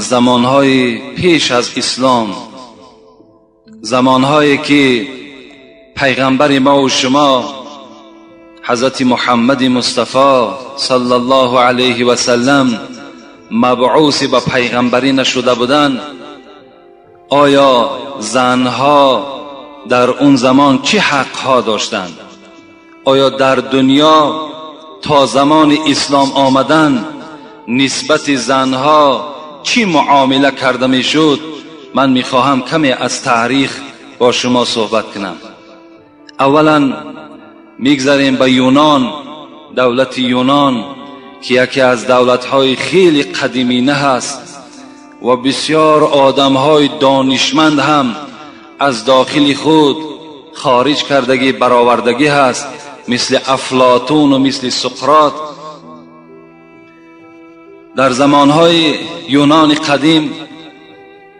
زمانهای پیش از اسلام، زمانهایی که پیغمبر ما و شما حضرت محمد مصطفی صلی الله علیه و سلم مبعوث به پیغمبری نشده بودند، آیا زنها در اون زمان چه حقها داشتند؟ آیا در دنیا تا زمان اسلام آمدن نسبت زنها چی معامله کرده میشد؟ من میخواهم کمی از تاریخ با شما صحبت کنم. اولا میگذریم به یونان، دولت یونان که یکی از دولت‌های خیلی قدیمی نه هست و بسیار آدم‌های دانشمند هم از داخل خود خارج کردگی برآوردگی هست، مثل افلاطون و مثل سقراط. در زمانهای یونان قدیم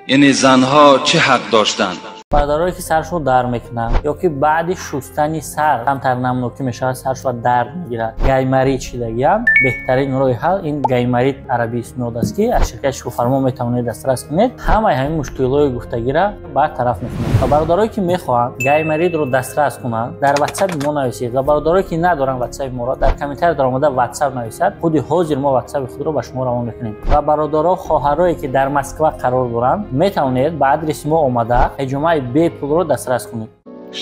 یعنی زنها چه حق داشتند؟ Бародарое ки саршро дард мекунанд ё ки баъди шустани сар камтар намнокӣ мешавад, саршро дард мегирад, гайморит шидагиам, беҳтарин роҳи ҳал ин гайморит арабии снод аст, ки аз ширкати Шифофармо метавонед дастрас кунед. Ҳамаи ҳамин мушкилҳои гуфтагиро бартараф мекунад. Ва бародарое ки мехоҳанд гайморитро дастрас кунанд, дар ватсапи мо нависед. Ва бародарое ки надоранд ватсапи моро, дар комментария даромада ватсап нависад. Худи ҳозир мо ватсапи худро ба шумо равон мекунем. Ва бародаро, хоҳарое ки дар Москва қарор доранд, метавонед ба адреси мо омада ҳиҷомаи бепулро дастрас кунед.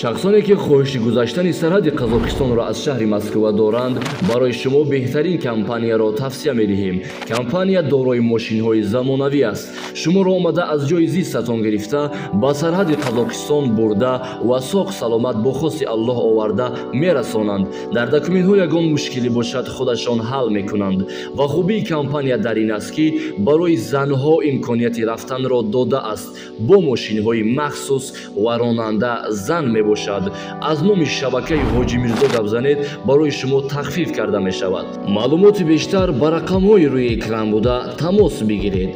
Шахсоне ки хоҳиши гузаштани сарҳади Қазоқистонро аз шаҳри Москва доранд, барои шумо беҳтарин компанияро тавсия медиҳем. Компания дорои мошинҳои замонавӣ аст. Шуморо омада аз ҷои зистатон гирифта ба сарҳади Қазоқистон бурда ва соғ саломат бо хости Аллоҳ оварда мерасонанд. Дар документҳо ягон мушкилӣ бошад, худашон ҳал мекунанд. Ва хубии компания дар ин аст, ки барои занҳо имконияти рафтанро додааст бо мошинҳои махсус ва ронанда зан мебошад. Аз номи шабакаи Ҳоҷи Мирзо гап занед, барои шумо тахфиф карда мешавад. Маълумоти бештар ба рақамҳои рӯи экран буда тамос бигиред.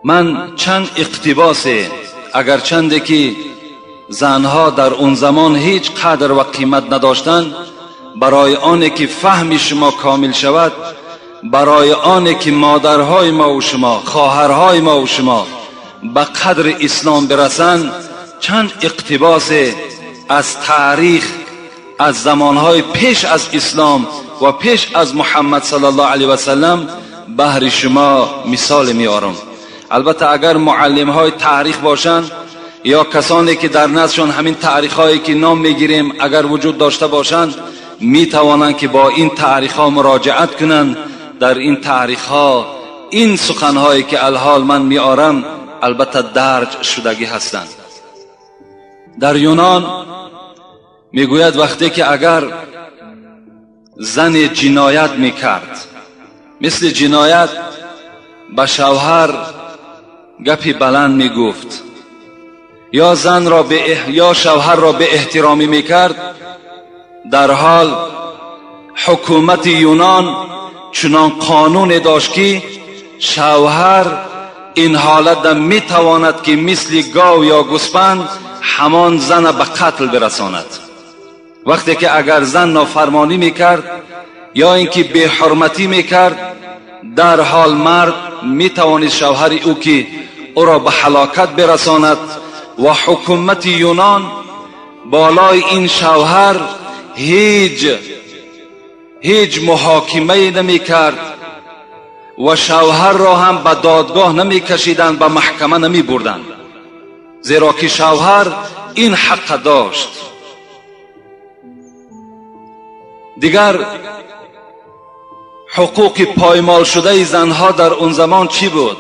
Ман чанд иқтибосе, агарчанде ки занҳо дар он замон ҳеҷ қадр ва қимат надоштанд, барои оне ки фаҳми шумо комил шавад, барои оне ки модарҳои мо ва шумо, хоҳарҳои мо ва шумо ба қадри ислом برسند، چند اقتباس از تاریخ از زمانهای پیش از اسلام و پیش از محمد صلی الله علیه و سلم بهر شما مثال میارم. البته اگر معلم های تاریخ باشند یا کسانی که در نزدشان همین تاریخ هایی که نام میگیریم اگر وجود داشته باشند، میتوانند که با این تاریخ ها مراجعت کنند. در این تاریخ ها این سخن هایی که الحال من میارم البته درج شدگی هستند. در یونان میگوید وقتی که اگر زن جنایت میکرد، مثل جنایت به شوهر گپی بلند میگفت یا زن را به یا شوهر را به احترامی میکرد، در حال حکومت یونان چنان قانون داشت که شوهر این حالت میتواند که مثل گاو یا گوسفند همان زن به قتل برساند. وقتی که اگر زن نافرمانی میکرد یا اینکه بی حرمتی میکرد، در حال مرد میتوانست شوهر او که او را به هلاکت برساند. و حکومت یونان بالای این شوهر هیچ محاکمه نمیکرد و شوهر را هم به دادگاه نمی کشیدند، به محکمه نمی بردند، زیرا که شوهر این حق داشت. دیگر حقوق پایمال شده زنها در اون زمان چی بود؟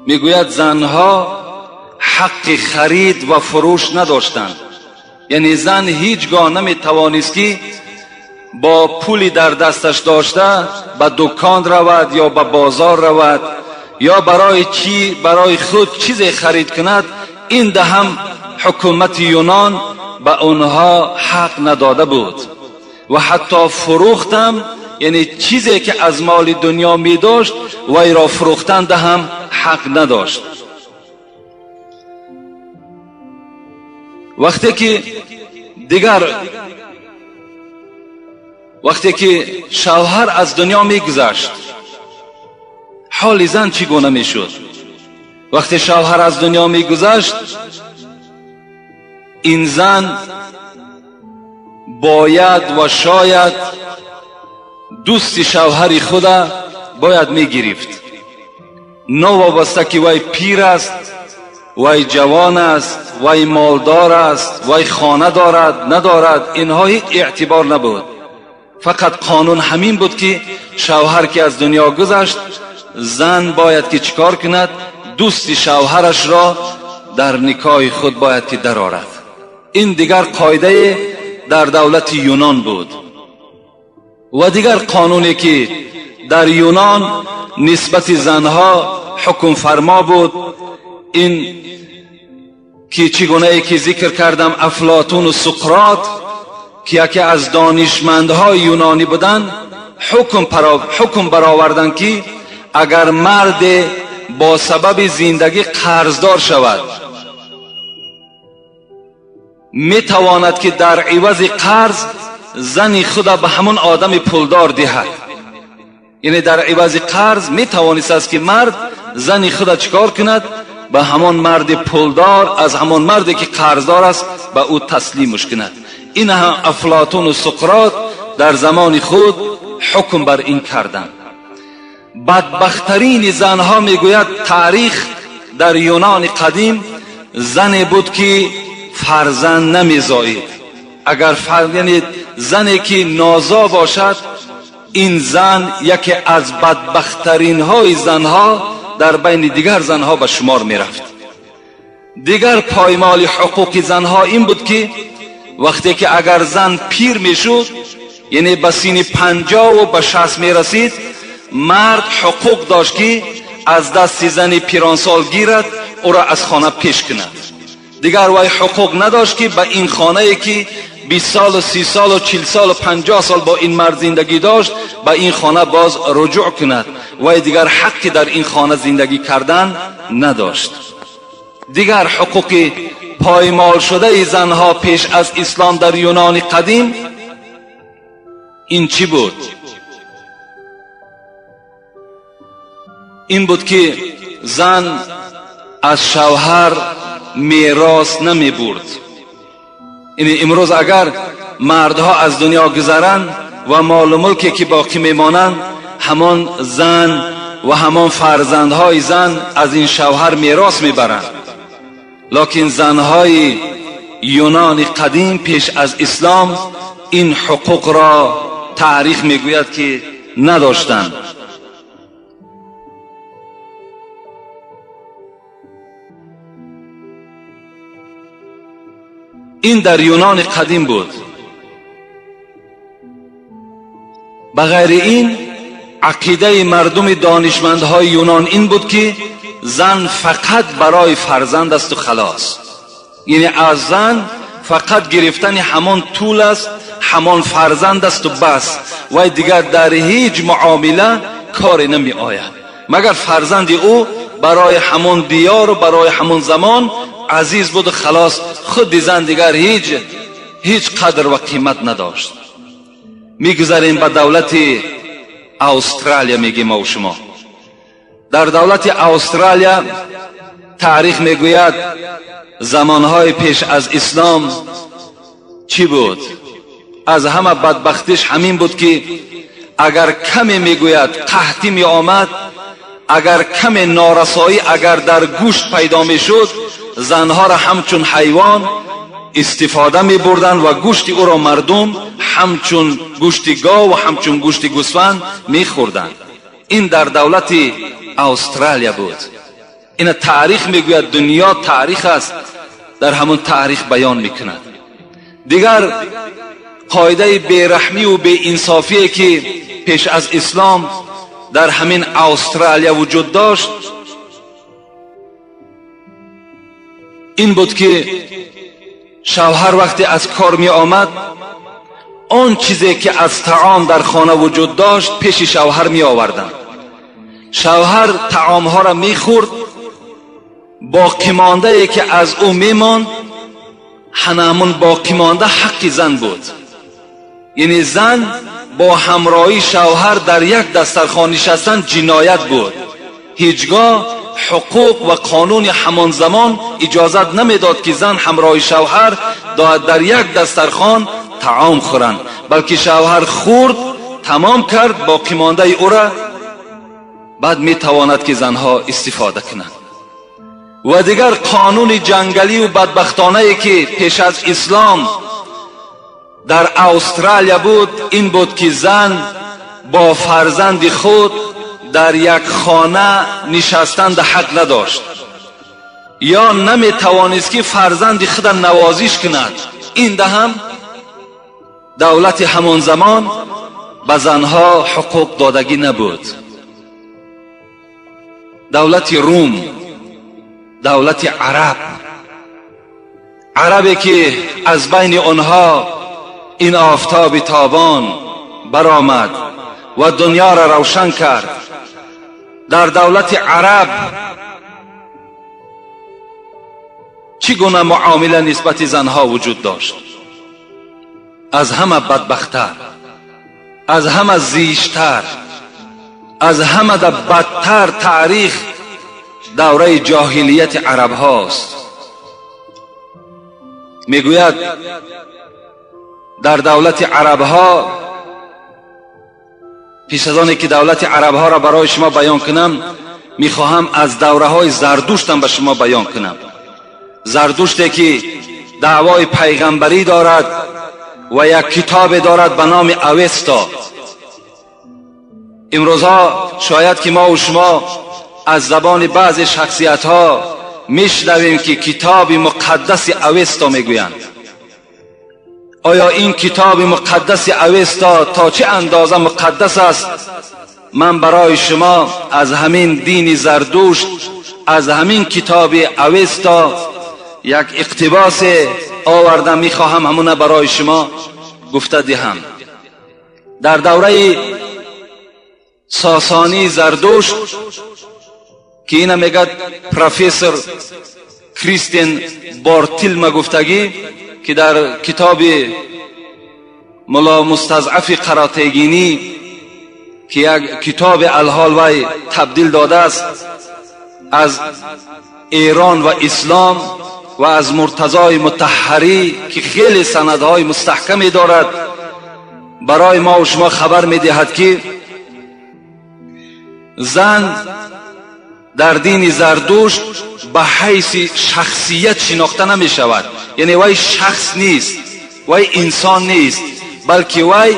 میگوید زنها حق خرید و فروش نداشتند. یعنی زن هیچگاه نمی توانست که با پولی در دستش داشته به دکان رود یا به بازار رود یا برای خود چیزی خرید کند. این ده هم حکومت یونان به آنها حق نداده بود و حتی فروختم، یعنی چیزی که از مال دنیا می داشت وی را فروختن ده هم حق نداشت. وقتی که دیگر وقتی که شوهر از دنیا میگذشت، ҳоли зан чӣ гуна мешуд? вақте шавҳар аз дунё мегузашт, ин зан бояд ва шояд дӯсти шавҳари худа бояд мегирифт. новобаста ки вай пир аст, вай ҷавон аст, вай молдор аст, вай хона дорад надорад, инҳо ҳеҷ эътибор набуд. фақат қонун ҳамин буд ки шавҳар ки аз дунё гузашт, зан бояд ки чикор кунад? дӯсти шавҳарашро дар никоҳи худ бояд ки дарорад. ин дигар қоидае дар давлати юнон буд. ва дигар қонуне ки дар юнон нисбати занҳо ҳукмфармо буд, ин ки чӣ гунае ки зикр кардам, Афлотуну Суқрот ки яке аз донишмандҳои юнонӣ буданд, ҳукм бароварданд ки агар марде бо сабаби зиндагӣ қарздор шавад, метавонад ки дар ивази қарз зани худа ба ҳамон одами пулдор диҳад. яъне дар ивази қарз метавонистааст ки мард зани худа чикор кунад? ба ҳамон марди пулдор, аз ҳамон марде ки қарздор аст, ба ӯ таслимаш кунад. ин ҳам Афлотуну Суқрот дар замони худ ҳукм бар ин карданд. бадбахттарини занҳо, мегӯяд таърих, дар юнони қадим зане буд ки фарзанд намезоид. агар яъне зане ки нозо бошад, ин зан яке аз бадбахттаринҳои занҳо дар байни дигар занҳо ба шумор мерафт. дигар поймоли ҳуқуқи занҳо ин буд ки вақте ки агар зан пир мешуд, яъне ба синни 50 ва ба 60 мерасид, мард ҳуқуқ дошт ки аз дасти зани пиронсол гирад, ӯро аз хона пеш кунад. дигар вай ҳуқуқ надошт ки ба ин хонае ки 20 сол, 30 сол, 40 сол, 50 сол бо ин мард зиндагӣ дошт, ба ин хона боз руҷӯъ кунад. вай дигар ҳаққи дар ин хона зиндагӣ кардан надошт. дигар ҳуқуқи поймол шудаи занҳо пеш аз ислом дар юнони қадим ин чӣ буд? ин буд ки зан аз шавҳар мерос намебурд. яъне имрӯз агар мардҳо аз дунё гузаранд ва молу мулке ки боқӣ мемонанд, ҳамон зан ва ҳамон фарзандҳои зан аз ин шавҳар мерос мебаранд. локин занҳои юнони қадим пеш аз ислом ин ҳуқуқро таърих мегӯяд ки надоштанд. ин дар юнони қадим буд. ба ғайри ин ақидаи мардуми донишмандҳои юнон ин буд ки зан фақат барои фарзанд аст ва халос. яъне аз зан фақат гирифтани ҳамон тул аст, ҳамон фарзанд аст ва бас. вай дигар дар ҳеҷ муомила коре намеояд, магар фарзанди ӯ барои ҳамон диёру барои ҳамон замон азиз буд ва халос. худи зан дигар ҳеҷ қадр ва қимат надошт. мегузарем ба давлати Австралия, мегӯем мо шумо. дар давлати Австралия таърих мегӯяд замонҳои пеш аз ислом чӣ буд? аз ҳама бадбахтиш ҳамин буд ки агар каме мегӯяд қаҳтӣ меомад, агар каме норасоӣ агар дар гӯшт пайдо мешуд, занҳоро ҳамчун ҳайвон истифода мебурданд ва гӯшти ӯро мардум ҳамчун гӯшти гов ва ҳамчун гӯшти гӯсфанд мехӯрданд. ин дар давлати Австралия буд. ина таърих мегӯяд, дунё таърих аст, дар ҳамон таърих баён мекунад. дигар қоидаи бераҳмиву беинсофие ки пеш аз ислом дар ҳамин Австралия вуҷуд дошт, ин буд ки шавҳар вақте аз кор меомад, он чизе ки аз таом дар хона вуҷуд дошт пеши шавҳар меоварданд. шавҳар таомҳоро мехӯрд, боқимондае ки аз ӯ мемонд, ҳанамун боқимонда ҳаққи зан буд. яъне зан бо ҳамроҳии шавҳар дар як дастархон нишастан ҷиноят буд. ҳеҷгоҳ ҳуқуқ ва қонуни ҳамон замон иҷозат намедод ки зан ҳамроҳи шавҳар дар як дастархон таом хӯранд, балки шавҳар хӯрд, тамом кард, боқимондаи ӯра баъд метавонад ки занҳо истифода кунанд. Ва дигар қонуни ҷангалию бадбахтонае ки пеш аз ислом дар Австралия буд, ин буд ки зан бо фарзанди худ дар як хона нишастан ҳақ надошт ё наметавонист ки фарзанди худа навозиш кунад. Ин даҳам давлати ҳамон замон ба занҳо ҳуқуқ додагӣ набуд. Давлати Рум, давлати араб, арабе ки аз байни онҳо ин офтоби тобон баромад ва дунёро равшан кард, дар давлати араб чӣ гуна муомила нисбати занҳо вуҷуд дошт? Аз ҳама бадбахттар, аз ҳама зиштар, аз ҳама бадтар таърих давраи ҷоҳилияти арабҳост. Мегӯяд дар давлати арабҳо, пеш аз оне ки давлати арабҳоро барои шумо баён кунам, мехоҳам аз давраҳои Зардуштам ба шумо баён кунам. Зардуште ки даъвои пайғамбарӣ дорад ва як китобе дорад ба номи Авеста. Имрӯзҳо шояд ки мо ва шумо аз забони баъзе шахсиятҳо мешнавем ки китоби муқаддаси Авеста мегӯянд. Оё ин китоби муқаддаси Авеста то чӣ андоза муқаддас аст? Ман барои шумо аз ҳамин дини Зардушт, аз ҳамин китоби Авеста як иқтибосе овардам, мехоҳам ҳамона барои шумо гуфта диҳам. Дар давраи Сосонии Зардушт ки ина мегӯяд профессор Кристиан Бартилма гуфтагӣ, ки дар китоби Мулло Мустазъафи Қаротегинӣ ки як китоби алҳол вай табдил додааст аз Эрон ва ислом ва аз Муртазои Мутаҳҳарӣ ки хеле санадҳои мустаҳкаме дорад, барои мо ва шумо хабар медиҳад ки зан дар дини Зардушт ба ҳайси шахсият шинохта намешавад. Яъне вай шахс нест, вай инсон нест, балки вай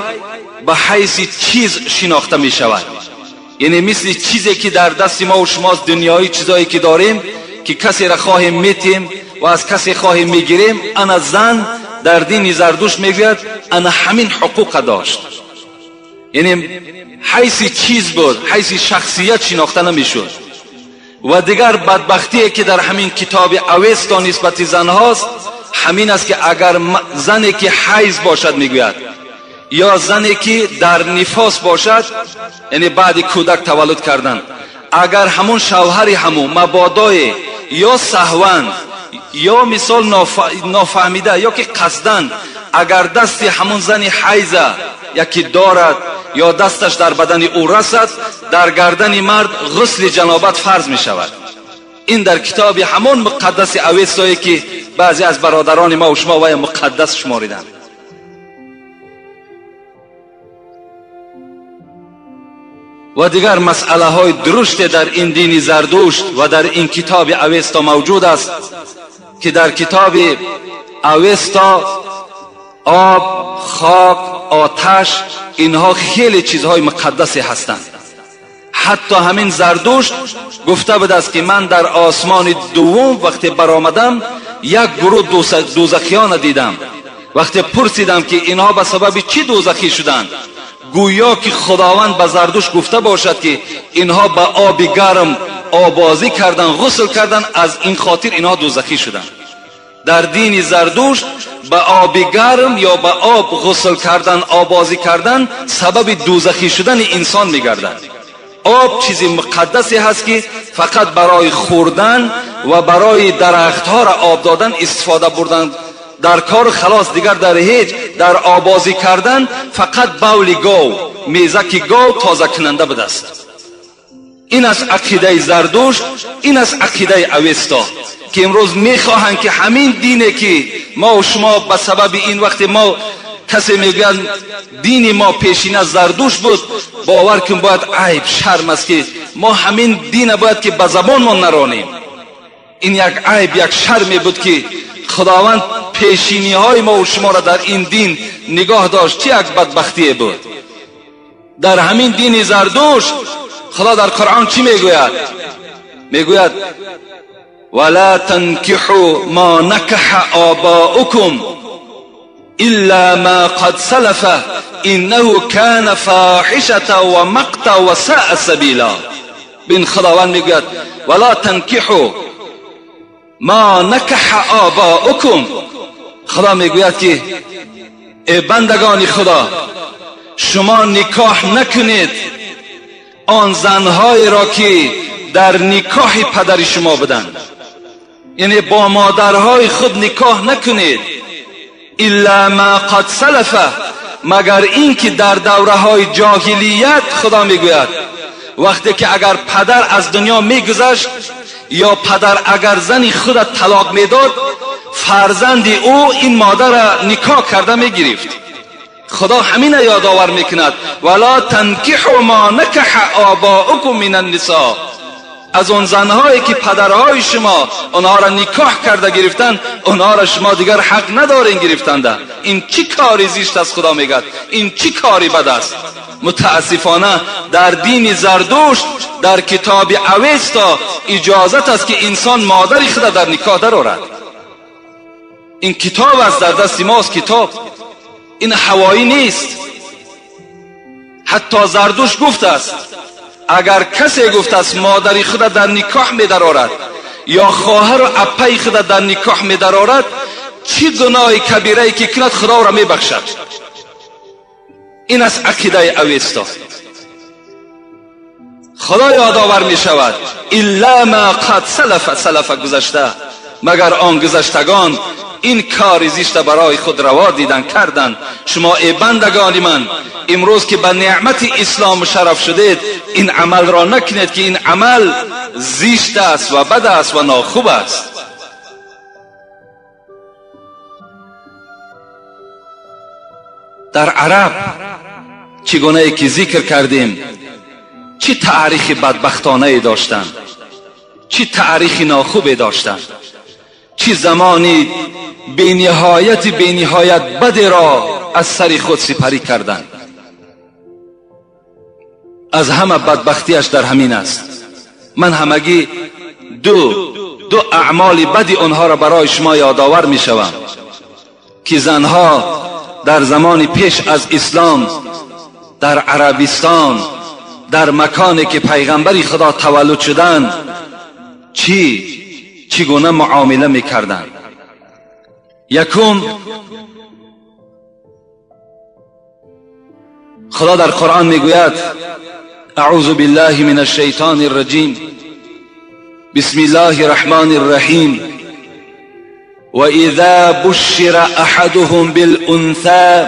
ба ҳайси чиз шинохта мешавад. Яъне мисли чизе ки дар дасти мо ва шумост, дунёи чизое ки дорем, ки касеро хоҳем метем ва аз касе хоҳем мегирем, ана зан дар дини Зардушт мегӯяд ана ҳамин ҳуқуқа дошт. Яъне ҳайси чиз буд, ҳайси шахсият шинохта намешуд. Ва дигар бадбахтие ки дар ҳамин китоби Авеста нисбати занҳост ҳамин аст ки агар зане ки ҳайз бошад, мегӯяд, ё зане ки дар нифос бошад, яъне баъди кӯдак таваллуд кардан, агар ҳамон шавҳари ҳамун мабодое ё саҳван ё мисол нофаҳмида ё ки қасдан агар дасти ҳамон зани ҳайза яке дорад ё дасташ дар бадани ӯ расад, дар гардани мард ғусли ҷанобат фарз мешавад. Ин дар китоби ҳамон муқаддаси Авестое ки баъзе аз бародарони мо ва шумо вая муқаддас шумориданд. Ва дигар масъалаҳои дуруште дар ин дини Зардушт ва дар ин китоби Авеста мавҷуд аст ки дар китоби Авеста об, хок, оташ инҳо хеле чизҳои муқаддасе ҳастанд. Ҳатто ҳамин Зардушт гуфта будааст ки ман дар осмони дуввум вақте баромадам як гурӯҳ дӯзахиёна дидам. Вақте пурсидам ки инҳо ба сабаби чӣ дӯзахӣ шуданд, гӯё ки Худованд ба Зардушт гуфта бошад ки инҳо ба оби гарм обозӣ кардан, ғусл кардан, аз ин хотир инҳо дӯзахӣ шуданд. Дар дини Зардушт ба оби гарм ё ба об ғусл кардан, обозӣ кардан сабаби дӯзахӣ шудани инсон мегардад. Об чизи муқаддасе ҳаст ки фақат барои хӯрдан ва барои дарахтҳоро об додан истифода бурдан дар кор халос, дигар дар ҳеҷ дар обозӣ кардан фақат бавли гов, мезаки гов тозакунанда будааст. ин аст ақидаи Зардушт, ин аст ақидаи Авеста, ки имрӯз мехоҳанд ки ҳамин дине ки мо ва шумо ба сабаби ин вақте мо касе мегӯяд дини мо пешина Зардушт буд, бовар кун бояд айб, шарм аст ки мо ҳамин дина бояд ки ба забонмон наронем. Ин як айб, як шарме буд ки Худованд пешиниҳои мо ва шуморо дар ин дин нигоҳ дошт. Чӣ як бадбахтие буд. Дар ҳамин дини Зардушт Худо дар Қуръон чӣ мегӯяд? Мегӯяд ولا تنكحوا ما نكح آباؤكم إلا ما قد سلف إنه كان فاحشة ومقتا وساء سبيلا. بین خداوند میگوید ولا تنكحوا ما نکح آباؤکم. خدا میگوید که ای بندگان خدا، شما نکاح نکنید آن زنهای را که در نکاح پدر شما بودند، یعنی با مادرهای خود نکاح نکنید. الا ما قد سلف، مگر اینکه در دوره های جاهلیت خدا میگوید وقتی که اگر پدر از دنیا میگذشت یا پدر اگر زنی خود طلاق میداد، فرزند او این مادر را نکاح کرده میگرفت. خدا همین یادآور میکند ولا تنکحوا ما نکح آباؤکم من النساء. از اون زنهایی که پدرهای شما آنها را نکاح کرده گرفتن، آنها را شما دیگر حق ندارین گرفتنده. این چی کاری زشت است؟ خدا میگه این چی کاری بد است. متاسفانه در دین زردشت، در کتاب اوستا اجازت است که انسان مادر خود در نکاح درآورد. این کتاب است، در دست ماست کتاب، این هوایی نیست. حتی زردشت گفت است اگر کسی گفت است مادری خود در نکاح می درآورد یا خواهر و اپای خود در نکاح می درآورد، چی گناه کبیره که کند خدا را می بخشد. این است عقیده اوستا. خدا یادآور می شود الا ما قد سلف، سلف گذشته، مگر آن گذشتگان این کار زشت برای خود روا دیدن کردن. شما ای بندگان من، امروز که به نعمت اسلام شرف شدید، این عمل را نکنید که این عمل زشت است و بد است و ناخوب است. در عرب چگونه که ذکر کردیم چه تاریخ بدبختانه داشتند، چه تاریخ ناخوبی داشتند، چه زمانی بی نهایت بد را از سر خود سپری کردند. از همه بدبختیش در همین است. من همگی دو اعمال بدی آنها را برای شما یادآور می شوم که زنها در زمان پیش از اسلام در عربستان، در مکانی که پیغمبر خدا تولد شدند، چگونه معامله میکردند. یکم، خدا در قرآن میگوید اعوذ بالله من الشیطان الرجیم، بسم الله الرحمن الرحیم، وإذا بشر أحدهم بالأنثى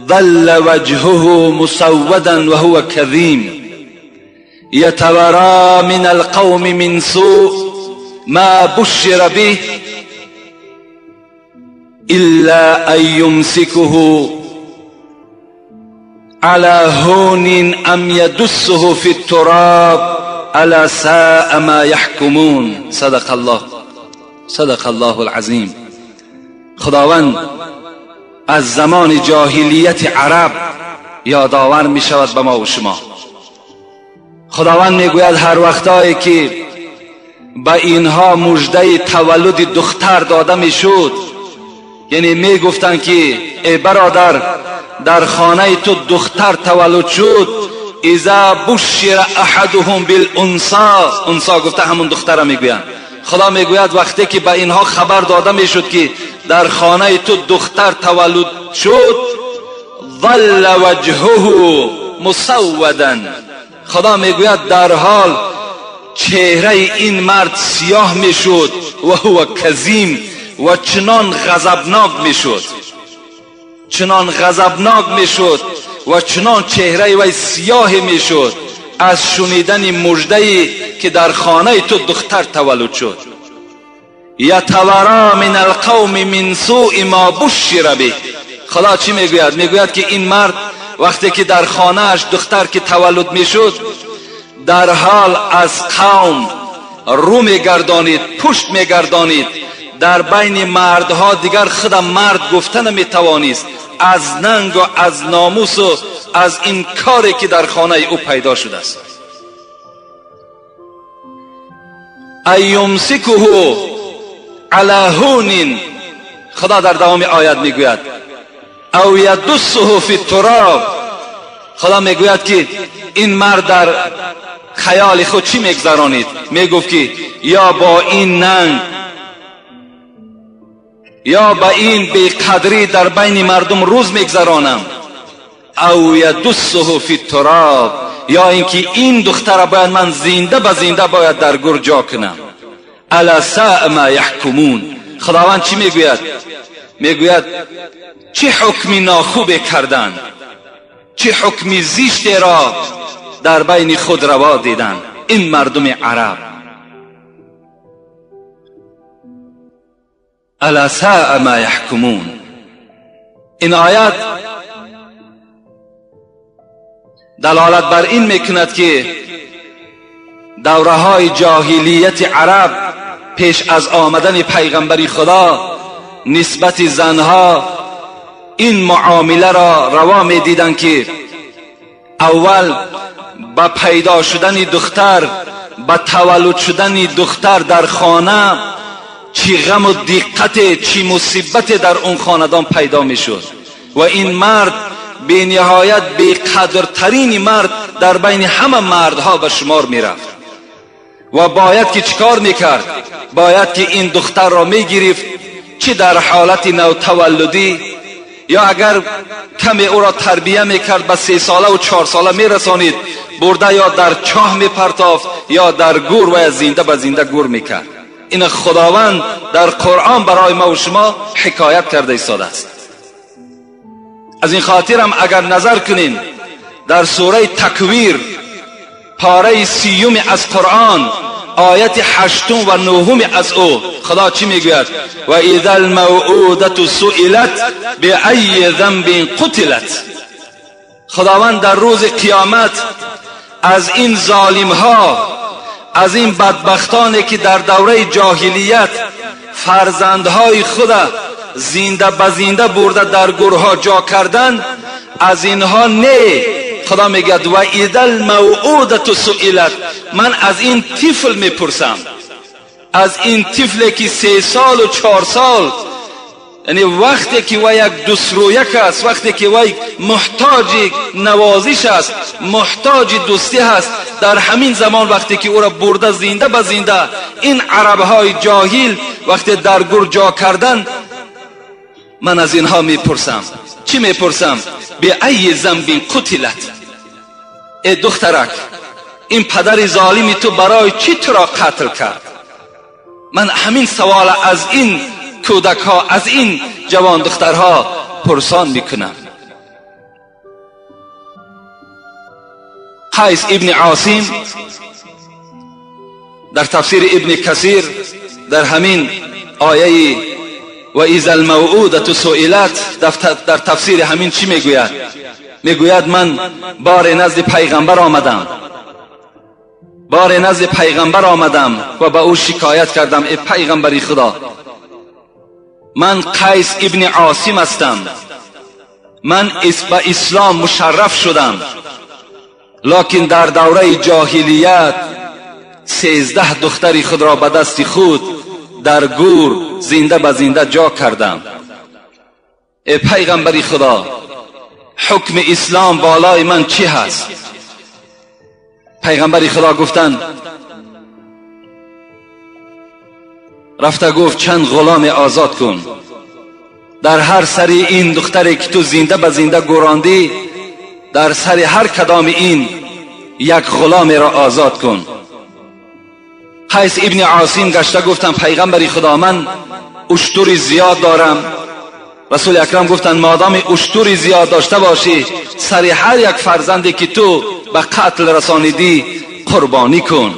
ظل وجهه مسودا وهو كظيم يتوارى من القوم من سوء ما بشر به إلا أن يمسكه على هون أم يدسه في التراب ألا ساء ما يحكمون. صدق الله، صدق الله العظیم. خداوند از زمان جاهلیت عرب یادآور می شود به ما و شما. خداوند میگوید هر وقتایی که به اینها مژده تولد دختر داده میشد، یعنی میگفتند که ای برادر در خانه تو دختر تولد شد، اذا بشر احدهم بالانثى، انثی گفته همون دختر را میگویند. خدا میگوید وقتی که به اینها خبر داده میشد که در خانه تو دختر تولد شد، ظل وجهه مسودا، خدا میگوید در حال چهره این مرد سیاه میشد و هو کظیم، و چنان غضبناک میشد، چنان غضبناک میشد و چنان چهره وی سیاه میشد. از شنیدن مژده‌ای که در خانه تو دختر تولد شد. یتورا من القوم من سوء ما بشر به. خدا چی میگوید؟ میگوید که این مرد وقتی که در خانه‌اش دختر که تولد میشد، در حال از قوم رو میگردانید، پشت میگردانید، در بین مردها دیگر خودم مرد گفته نمیتوانست، از ننگ و از ناموس و از این کاری که در خانه او پیدا شده است. ایمسکه علی هون، خدا در دوام آیت میگوید او یدسه فی التراب. خدا میگوید که این مرد در خیال خود چی میگذرانید؟ میگفت که یا با این ننگ یا با این بیقدری در بین مردم روز میگذرانم، او یدسه فی التراب، یا اینکه این دختر باید من زنده به زنده باید در گور جا کنم. الا ساء ما یحکمون. خداوند چی میگوید؟ میگوید چه حکمی ناخوب کردن، چه حکمی زشت را در بین خود روا دیدن این مردم عرب. الا ساء ما یحکمون. این آیت دلالت بر این میکند که دوره های جاهلیت عرب پیش از آمدن پیغمبر خدا نسبت زنها این معامله را روا می دیدن که اول با پیدا شدن دختر، با تولد شدن دختر در خانه چی غم و دقت، چی مصیبت در اون خاندان پیدا می شد و این مرد بی نهایت بی قدرترین مرد در بین همه مردها به شمار می رفت و باید که چیکار می کرد؟ باید که این دختر را می گرفت، چی در حالت نوتولدی یا اگر کمی او را تربیه میکرد به 3 ساله و 4 ساله میرسانید، برده یا در چاه میپرتافت یا در گور و زنده به زنده گور میکرد. این خداوند در قرآن برای ما و شما حکایت کرده ایستاده است. از این خاطر هم اگر نظر کنین در سوره تکویر پاره 30 از قرآن آیت 8 و 9 از او خدا چی میگوید؟ و اذا الموءودة سئلت بأی ذنب قتلت. خداوند در روز قیامت از این ظالم ها، از این بدبختانی که در دوره جاهلیت فرزندهای خود زنده به زنده برده در گورها جا کردن، از اینها نه. خدا میگه و اذا الموءودة سئلت، من از این طفل میپرسم، از این طفلی که 3 سال و 4 سال، یعنی وقتی که وی یک دوسترویک است، وقتی که وی محتاج نوازش است، محتاج دوستی هست، در همین زمان وقتی که او را برده زنده به زنده این عربهای جاهل وقتی در گور جا کردن، من از اینها میپرسم. چی میپرسم؟ به ای ذنب قتلت. ای دخترک، این پدر ظالمی تو برای چی تو را قتل کرد؟ من همین سوال از این کودک ها، از این جوان دخترها پرسان میکنم. قیس ابن عاصم در تفسیر ابن کثیر در همین آیه و اذا الموءودة سئلت در تفسیر همین چی میگوید؟ میگوید من بار نزد پیغمبر آمدم، بار نزد پیغمبر آمدم و به او شکایت کردم، ای پیغمبر خدا، من قیس ابن عاصم هستم، من به اسلام مشرف شدم، لکن در دوره جاهلیت 13 دختری خود را به دست خود در گور زنده به زنده جا کردم. ای پیغمبر خدا، حکم اسلام بالای من چی هست؟ پیغمبر خدا گفتند، رفته گفت چند غلام آزاد کن، در هر سری این دختری که تو زنده به زنده گوراندی، در سر هر کدام این یک غلام را آزاد کن. قیس ابن عاصم گشته گفتم پیغمبر خدا، من اشتری زیاد دارم. رسول اکرم گفتند مادام اشتری زیاد داشته باشی، سر هر یک فرزندی که تو به قتل رسانیدی قربانی کن.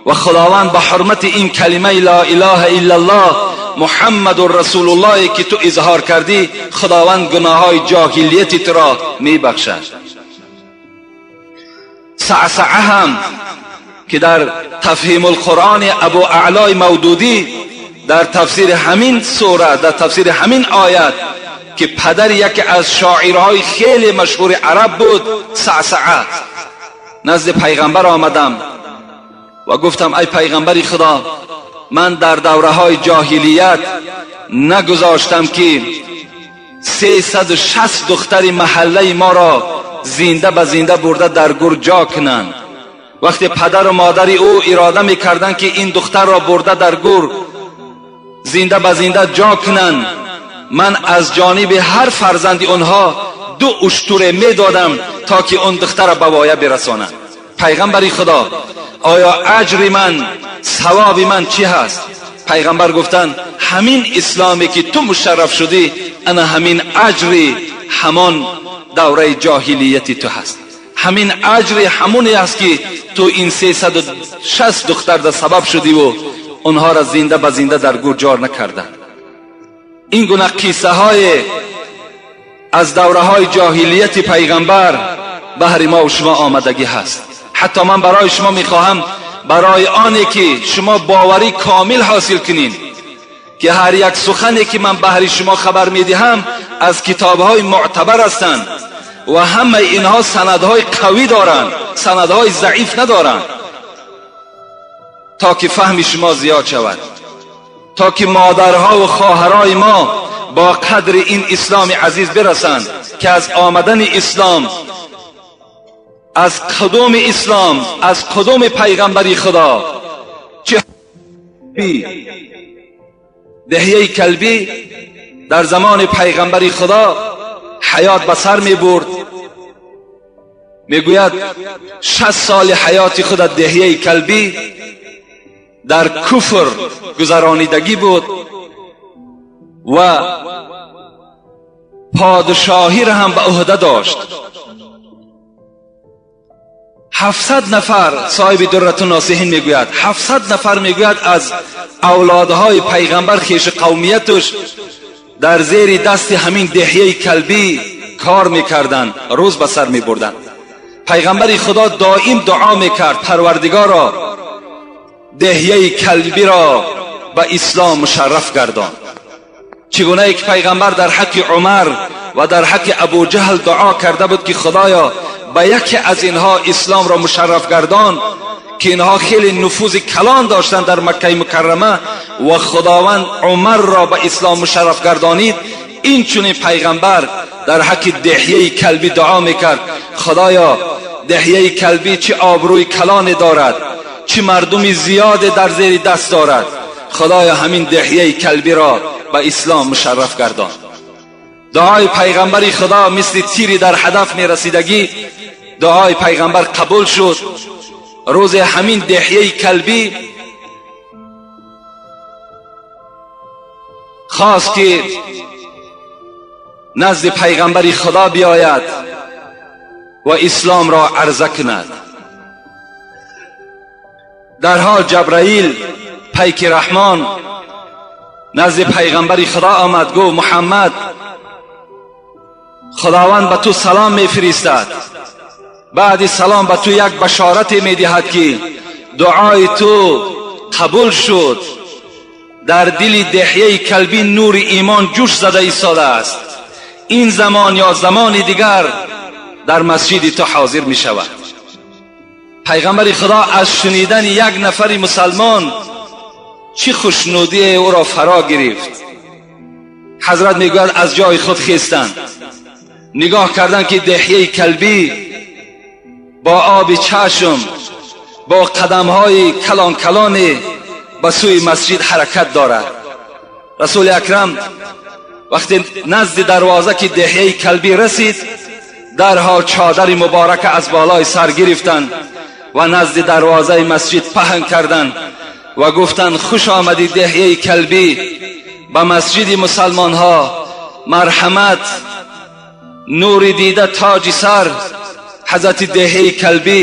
و خداوند به حرمت این کلمه لا اله الا الله محمد رسول الله که تو اظهار کردی، خداوند گناههای جاهلیت تو را میبخشد. صعصعه هم که در تفهیم القرآن ابو اعلای مودودی در تفسیر همین سوره، در تفسیر همین آیت که پدر یکی از شاعرهای خیلی مشهور عرب بود، صعصعه، نزد پیغمبر آمدم و گفتم ای پیغمبر خدا، من در دوره های جاهلیت نگذاشتم که 360 دختر محله ما را زنده به زنده برده در گور جا کنند. وقتی پدر و مادر او اراده میکردند که این دختر را برده در گور زنده به زنده جا کنند، من از جانب هر فرزند آنها 2 اشتر میدادم تا که اون دختر را به وایه برسانند. پیغمبر خدا، آیا اجر من، ثواب من چی هست؟ پیغمبر گفتند همین اسلامی که تو مشرف شدی، انا همین اجر همان دوره جاهلیت تو هست، همین اجر همونی است که تو این 360 دختر در سبب شدی و آنها را زنده به زنده در گور جار نکردند. این گونه قصه های از دوره های جاهلیت پیغمبر بهر ما و شما آمدگی هست. حتی من برای شما میخواهم، برای آنی که شما باوری کامل حاصل کنین که هر یک سخنی که من بهر شما خبر میدهم از کتابهای معتبر هستند و همه اینها سندهای قوی دارند، سندهای ضعیف ندارند، تا که فهم شما زیاد شود، تا که مادرها و خواهرای ما با قدر این اسلام عزیز برسند که از آمدن اسلام، از قدوم اسلام، از قدوم پیغمبری خدا، چه دهیه کلبی در زمان پیغمبری خدا حیات به سر می برد. میگوید 60 سال حیات خود دهیه کلبی در کفر گذرانیدگی بود و پادشاهی را هم به عهده داشت. 700 نفر، صاحب درة الناصحین میگوید 700 نفر میگوید از اولادهای پیغمبر خیش قومیتش در زیر دست همین دهیه کلبی کار میکردند، روز به سر میبردند. پیغمبر خدا دائم دعا میکرد پروردگارا دهیه کلبی را به اسلام مشرف گردان. چگونه یک پیغمبر در حق عمر و در حق ابو جهل دعا کرده بود که خدایا به یکی از اینها اسلام را مشرف گردان، که اینها خیلی نفوذ کلان داشتند در مکه مکرمه و خداوند عمر را به اسلام مشرف گردانید. این چنین پیغمبر در حق دهیه کلبی دعا میکرد خدایا دهیه کلبی چه آبروی کلان دارد، چه مردم زیاد در زیر دست دارد، خدایا همین دهیه کلبی را به اسلام مشرف گردان. دعای پیغمبر خدا مثل تیری در هدف می رسیدگی، دعای پیغمبر قبول شد. روز همین دهیه کلبی خواست که نزد پیغمبر خدا بیاید و اسلام را عرضه کند. در حال جبرائیل پیک رحمان نزد پیغمبر خدا آمد، گفت محمد خداوند به تو سلام میفرستد، بعد سلام به تو یک بشارت میدهد که دعای تو قبول شد، در دل دهیه کلبی نور ایمان جوش زده ایستاده است، این زمان یا زمان دیگر در مسجد تو حاضر می شود. پیغمبر خدا از شنیدن یک نفر مسلمان چه خوشنودی او را فرا گرفت. حضرت میگوید از جای خود خیستند، نگاه کردند که دهیه کلبی با آب چشم، با قدمهای کلان کلان به سوی مسجد حرکت دارد. رسول اکرم وقتی نزد دروازه که دهیه کلبی رسید، درها چادر مبارک از بالای سر گرفتند و نزد دروازه مسجد پهن کردند و گفتند خوش آمدی دهیه کلبی به مسجد مسلمان ها، مرحمت، نور دیده تاج سر، ҳазрати Диҳияи Калбӣ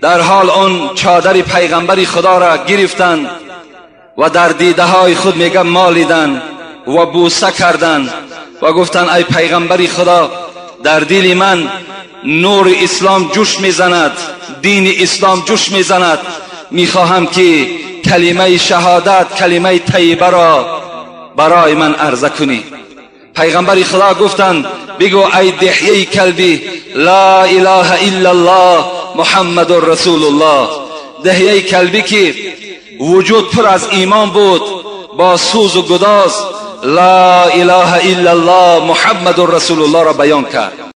дар ҳол он чодари пайғамбари Худоро гирифтанд ва дар дидаҳои худ мега молиданд ва бӯса карданд ва гуфтанд: ай пайғамбари Худо, дар дили ман нури ислом ҷӯш мезанад, дини ислом ҷӯш мезанад, мехоҳам ки калимаи шаҳодат, калимаи таййибаро барои ман арза кунӣ. Пайғамбари Худо гуфтанд: бигӯ ай Диҳияи Калбӣ, ла илаҳа иллаллоҳ Муҳаммадур расулуллоҳ. Диҳияи Калбӣ ки вуҷуд пур аз имон буд, бо сӯзу гудоз ла илаҳа иллаллоҳ Муҳаммадур расулуллоҳро баён кард.